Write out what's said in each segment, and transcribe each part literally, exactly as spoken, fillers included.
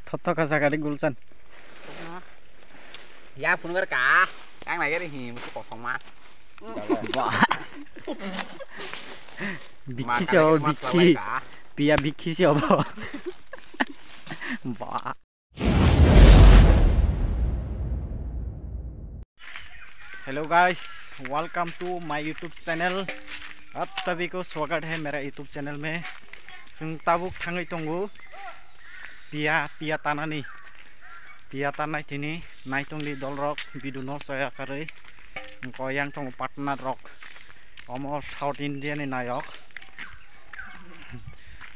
Thoto ka jaga de gulchan. Ya phunukar ka. Yang lagi ri hi musu kosong ma. Ba. Bikhi se obo, bikhi. Piya bikhi se obo. Ba. Hello guys, welcome to my YouTube channel। आप सभी को स्वागत है मेरा YouTube channel में। Chwng tabuk thangwi tongo piya, piya tanani, piya tanai tini naitongdi dolrok video no soya karwi. Wngkha yang tongo partner rok, omo South India ni nayok.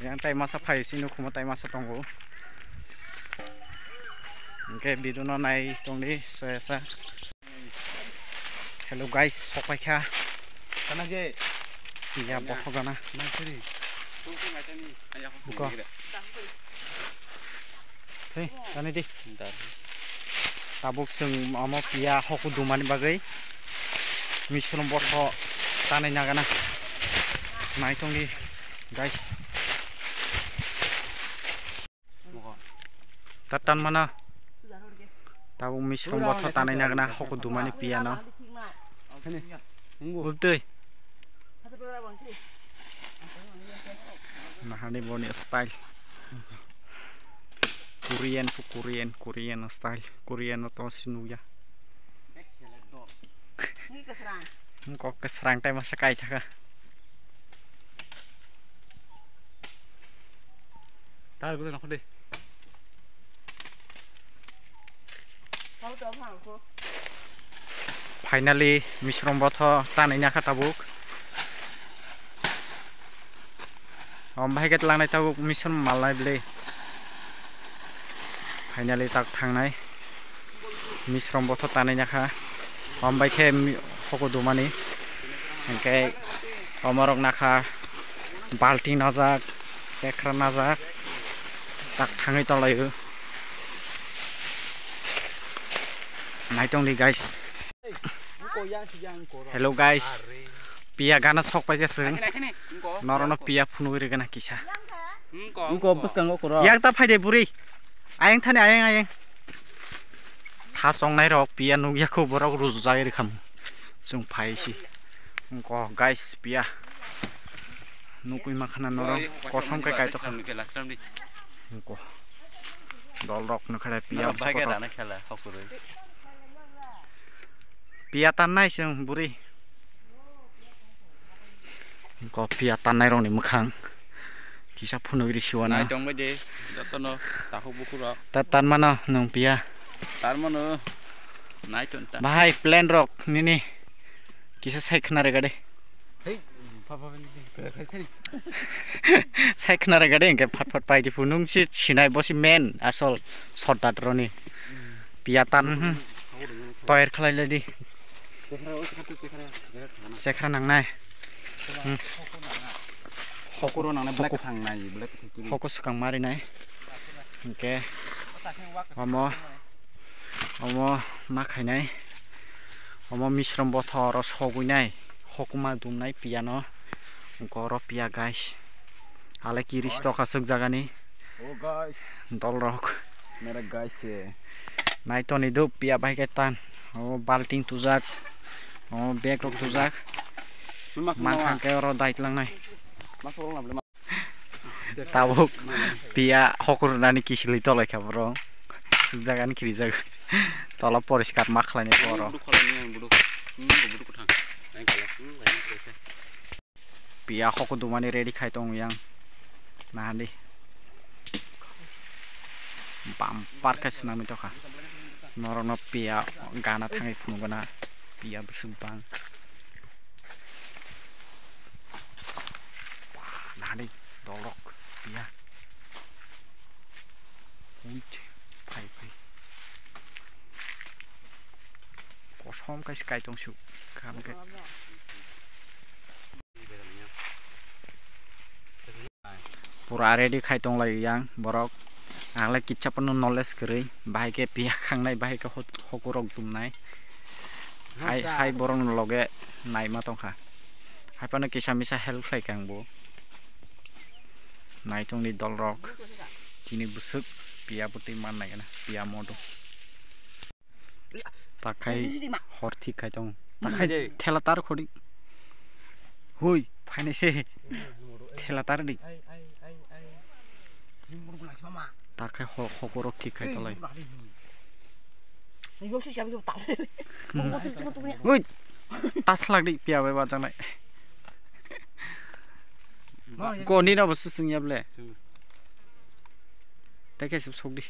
Yang tai masa phai sini khuma tai masa tongo. Hingke video no nai tongdi soyasa. Hello guys, sokpaikha. Kana je? Iya, bokhok gana. Buko. Hei, tani di. Tabuk chwng omo piya hoku dumani bagwi misrom botho tanai nagana. Naitongdi guys. Ta tan mana. Tabuk misrom botho tanai nagana hoku dumani piya no. Bubtwi. Nahani boni style. Korean pu Korean, Korean style. Korean no to sinukya. Kok kwsrang tai masa kai thaka. Tal gula nakho de. Finally, misrom botho tanai nagana tabuk. Om bahai ke tlangnai tabuk misrom malnai bwle. Finally tak thangnai. Misrom botho tanai nagana. Om bai khe mi-, hoku dumani. Hingke omorok nagana balting najak, sekra najak. Tak thangwi tonglaio. Naitongdi guys. Hello guys. Piya gana sokpaikha chwng. Norono piya phunugwi rwgwna kisa. Yak ta phaide bwrwi. Ayang thani ayang ayang. Tha chongnai rok piya nukya kho borok rujujagwi rwkha. Chwng phaisi. Wngkha guys piya. Nukwi makhana norok kosom khe kaitokha. Wngkha. Dolrok nukha piya. Piya tannai chwng bwrwi. Wngkha piya tannairokni mwkhang kisa phunugwi rw siwana. Nai tongbai de, jotono takhuk bukhurok. Ta tanmano nwng piya. Tanmano, nai tong ta. Bahai plan rok nini kisa sai khna rega de. Hei, pha, pha, pha, pha, pha. Sai khna rega de, hingke phat phat pai di phunung si sinai bo si men asol sordar roni. Piya tan, hmm. Toyer khlai lai di. Sekra nangnai. Hmm. Hokoro nangnai, black Hoko. Thangnai, black factory. Hoko swkang marinai. Hingke omo, omo ma khainai. Omo misrom botho oro sogwinai. Hokuma dumnai piyano. Hingke oro piya guys. Hale kiris toka swk jagani. Oh guys. Dolrok. Mera guys ye. Naitoni do piya bai khe tan. O balting tujak. O bag rok tujak. Mas mas. Manthang khe oro dait langnai. Mas rok na bole. Tabuk piya hokur nani kisili tolai kha bro. Jagani kirijak. Tola poriskar ma khlainai boro. Budu kholai ni ang budu. Hmm, budu kuthang. Ang khala. Hmm, lain khala. Piya hoko dumani ready khai tong yang. Nahandi. Bumper khe swnamwi tokha. Norokno piya gana thangwi phunukgwna. Piya bwswk bang. Nahandi dolok piya. Ui, phai phai. Kosom khe se kai tong su. Kam khe. Pura ready khai tong lai yang borok. Ang le kitsa phano knowledge kwrwi. Bahai khe piya khangnai, bahai khe hot-, hokurok dumnai. Hai, hai borok no loge naima tongkha. Hai phano kisa misa help khlai kha ang bo. Naitongni dolrok. Chini bwswk. Piya bwtwi man nai gana, piya modo. Takhai hor thik khai tong. Takhai thela tar khodi. Hui, phainai se. Thela tar di. Takhai ho-, hokorok thik khai tolai. Ui, taslak di piya bai bajanai. Ko ni no bo susung yable. Tei kaisa sok di.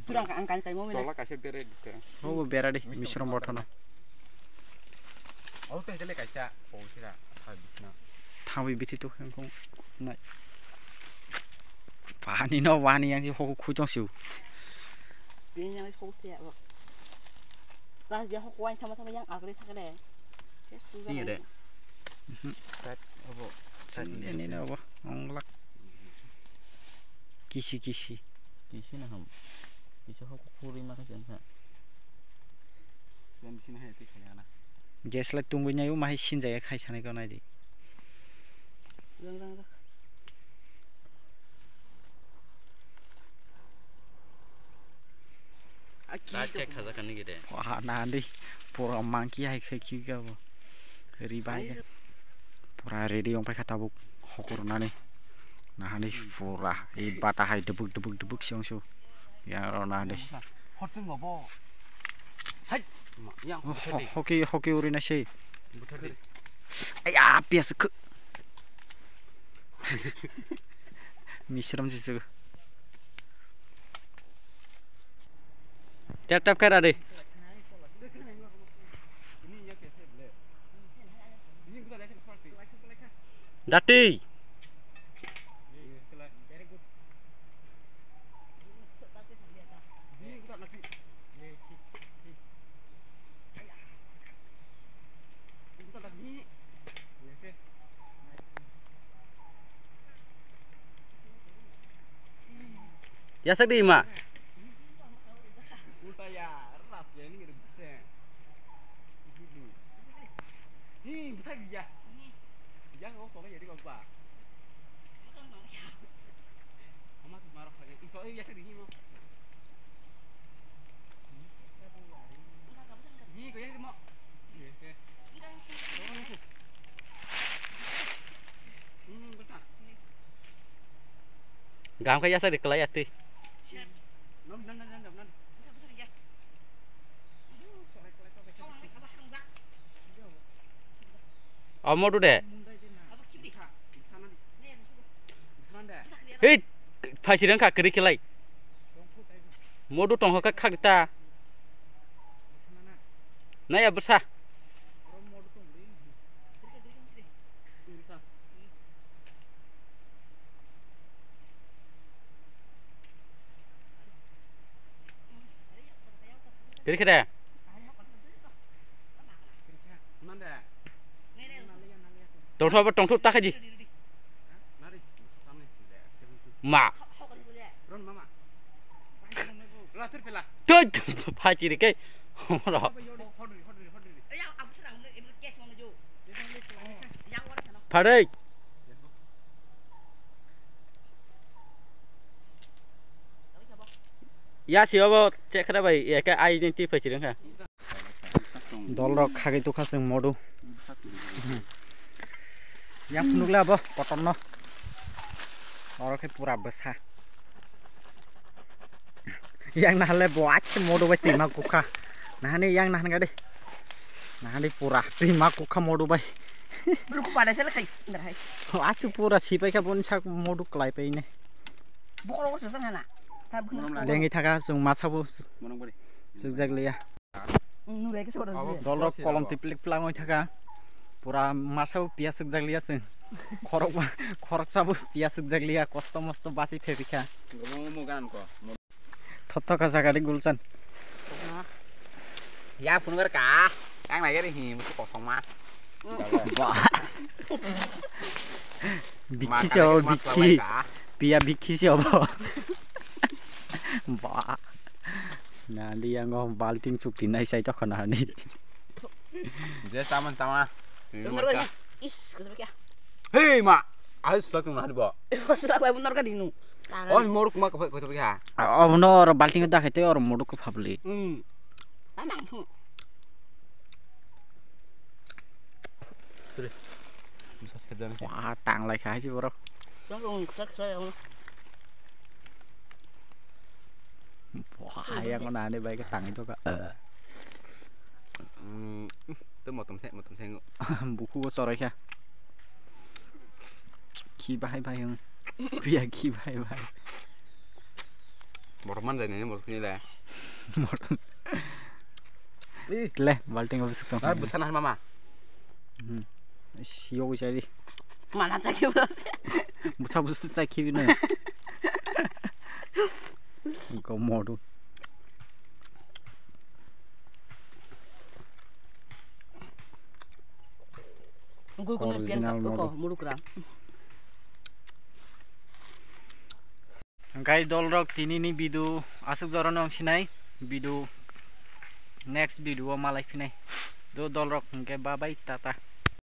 Pura ang, ang kai kai mo mene. Tola kaisa bera di te. Obo bera di, misrom bothano. Obo tengkele kaisa, o sira, tha bisna. Thawi bithi to khang khong nai. Pani no wani yang si hoko khui tong siu. Bini yang hoko se abo. Las dia hoko wani thama thama yang agre thakle. Sini de. Tat obo. Sini ni na obo. Onglak. Kisi kisi. Kisi na ham. Kisi hok khuri ma kha jang kha. Yang sini hai tik kha na. Gas la tungwi nai o mahai sinjaya khai sanai ko nai di. Rang rang rang. Rat khe khajakani gede. Wah, nahandi pura monkey hai khe khibikha bo. Ri bai khe. Pura ready wng paikha tabuk hokur nani. Nahandi pura e bata hai dubuk dubuk dubuk si wng su. Yang ro nahandi. Horchung bo. Hai. Ma, yang Oh, ho-, hoki, hoki uri na sei. Buthar di. Ai, ah, pias khe. Misram si su. Tap tap kara de. Dati. Yasak di ma. Gam khe yasa de kwlai ya twi. O modu de. Hei, phaisirang kha kwrwi khelai. Modu tongkha kha khak ta. Naya bwsa. Kwrwi khe de. Tongthu abo tongthu ta khaji. Ma. Tut, phachi ri khe. Ro. Phadei. Ya si obo chekhra bai, ya khe ai ni twi phachi ri kha. Dolrok khagwi tukha chwng modu. Yang phunukle abo kotorno. Oro khe pura bwsa. Yang nahale bo achi modu bai twima kukha. Nahani yang nahan gade. Nahani pura twima kukha modu bai. Ruku pada sele khai, nahai. Achi pura sipai kha boni sak modu klai pai ne. Bokol bokol sasa nana. Lengwi thaka chwng masa bo. Chukjak liya. Dolrok kolom tiplik plangwi thaka. Pura masao piya sukjak liya chwng. Khorok ba, khoroksa bo piya sukjak liya. Kosto mosto basi phebikha. Thothoka jaga de Gulchan. Ya phunukar ka. Yang lagi ri him kosong ma. Ba. Bikhi se obo, bikhi. Piya bikhi se obo. Ba. Nahandi yango balting chukti nai sai tokha nahandi. Je tama tama. Is, kata kya? Hei ma. Ayo sulak tung nahandi bo. Sulak bai benar ka dinu. Oh, moruk ma kapai kapai ha. Obono oro balting da khaite oro moruk ko phabli. Hmm. Amang thu. Wah, tang lai kha si borok. Wah, yang mana ane bai ka tang itu ka. Hmm, itu motom se, motom se. Buku ko sorai kha. Khi bahai bahai hung. Pia khi bahai bahai. Borok man jai nini borok ni le. Borok. Ih. Le, balting ko bisuk tong. Ar busa na mama. Hmm. Yo ko chai di. Mana chai ki bro. Busa busa chai ki bino. Ko modu. Gul gul. Original piang ko muruk ra. Hingke dolrok tinini video aswk jorano wng sinai, video next video o malai phinai. Do dolrok hingke bye bye tata.